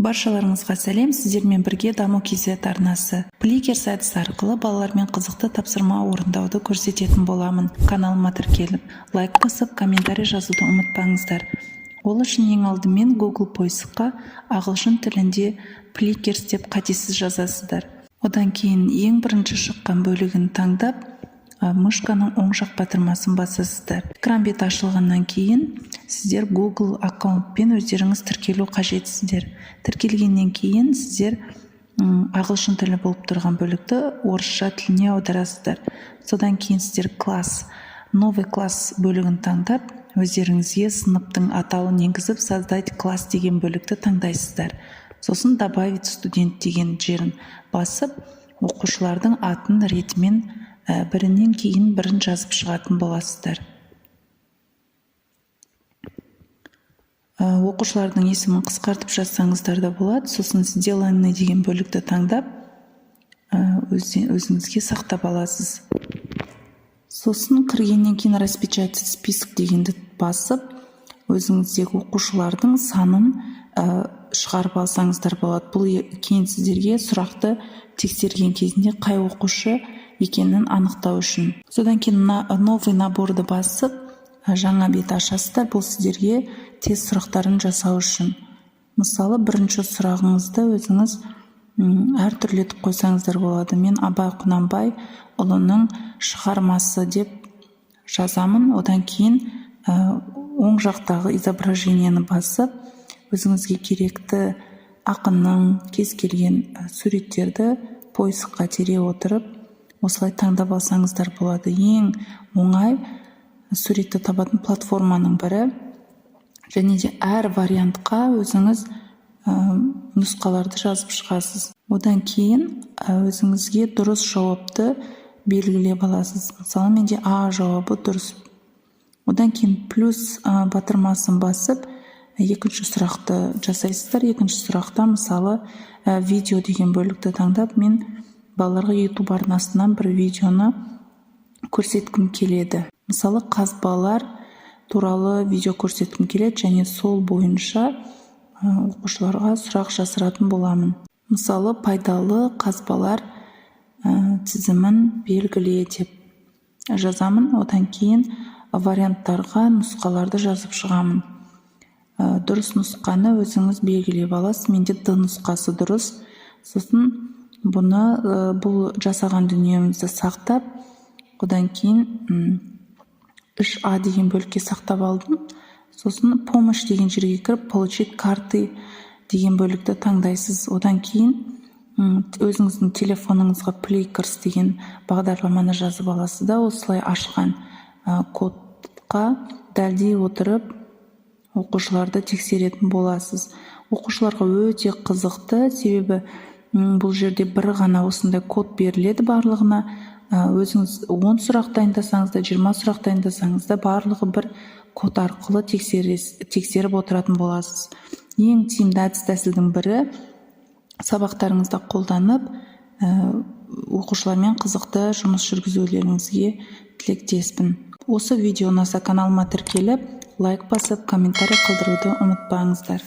Баршаларыңызға сәлем! Сіздермен бірге Даму KZ арнасы. Plickers әдісі арқылы балалармен қызықты тапсырма орындауды көрсететін боламын. Каналыма тіркеліп, лайк басып, комментарий жазуды ұмытпаңыздар. Ол үшін ең алдымен Google поиск қа ағылшын тілінде Plickers деп қатесіз жазасыздар. Одан кейін ең бірінші шыққан бөлігін таңдап, мышканың оң жақ батырмасын басасыздар. Экран беті ашылғаннан кейін сіздер Google аккаунтпен өздеріңіз тіркелу қажетсіздер. Тіркелгеннен кейін сіздер ағылшын тілі болып тұрған бөлікті орысша тіліне аударасыздар. Содан кейін сіздер «Класс», «Новый класс» бөлігін таңдап, өздеріңізге сыныптың атауын енгізіп, «Создать класс» деген бөлікті таңдайсыздар. Сосын «Добавить студент» деген жерін басып, оқушылардың атын ретімен бірінен кейін бірін жазып шығатын боласыздар. Оқушылардың есімін қысқартып жазсаңыздар да болады. Сосын «Сделанный» деген бөлікті таңдап, өзіңізге сақтап аласыз. Сосын кіргеннен кейін «Распечатать список» дегенді басып, өзіңіздегі оқушылардың санын шығарып алсаңыздар болады. Бұл кейін сіздерге сұрақты тексерген кезінде қай оқушы екенін анықтау үшін. Содан кейін мына «Новый набор» ды басып, жаңа бет ашасыздар. Бұл сіздерге тест сұрақтарын жасау үшін. Мысалы, бірінші сұрағыңызды өзіңіз әртүрлі етіп қойсаңыздар болады. Мен «Абай Құнанбайұлының шығармасы» деп жазамын. Одан кейін оң жақтағы изображение ні басып, өзіңізге керекті ақынның кез келген суреттерді поиск қа тере отырып, осылай таңдап алсаңыздар болады. Ең оңай суретті табатын платформаның бірі. Және де әр вариантқа өзіңіз нұсқаларды жазып шығасыз. Одан кейін өзіңізге дұрыс жауапты белгілеп аласыз. Мысалы, менде А жауабы дұрыс. Одан кейін плюс батырмасын басып, екінші сұрақты жасайсыздар. Екінші сұрақта, мысалы, «Видео» деген бөлікті таңдап, мен балаларға YouTube арнасынан бір видеоны көрсеткім келеді. Мысалы, қазбалар туралы видео көрсеткім келеді және сол бойынша оқушыларға сұрақ жасыратын боламын. Мысалы, «Пайдалы қазбалар тізімін белгіле» деп жазамын. Одан кейін варианттарға нұсқаларды жазып шығамын. Дұрыс нұсқаны өзіңіз белгілеп аласыз. Менде Д нұсқасы дұрыс. Сосын бұны, бұл жасаған дүниемізді сақтап, одан кейін 3А деген бөлікке сақтап алдым. Сосын «Помощь» деген жерге кіріп, «Получить карты» деген бөлікті таңдайсыз. Одан кейін өзіңіздің телефоныңызға Plickers деген бағдарламаны жазып аласыз да, осылай ашылған кодқа дәлдей отырып, оқушыларды тексеретін боласыз. Оқушыларға өте қызықты, себебі бұл жерде бір ғана осындай код беріледі барлығына. Өзіңіз 10 сұрақ дайындасаңыз да, 20 сұрақ дайындасаңыз да, барлығы бір код арқылы тексеріп отыратын боласыз. Ең тиімді әдіс тәсілдің бірі. Сабақтарыңызда қолданып, оқушылармен қызықты жұмыс жүргізулеріңізге тілектеспін. Осы видео ұнаса, каналыма тіркеліп, лайк басып, комментарий қалдыруды ұмытпаңыздар.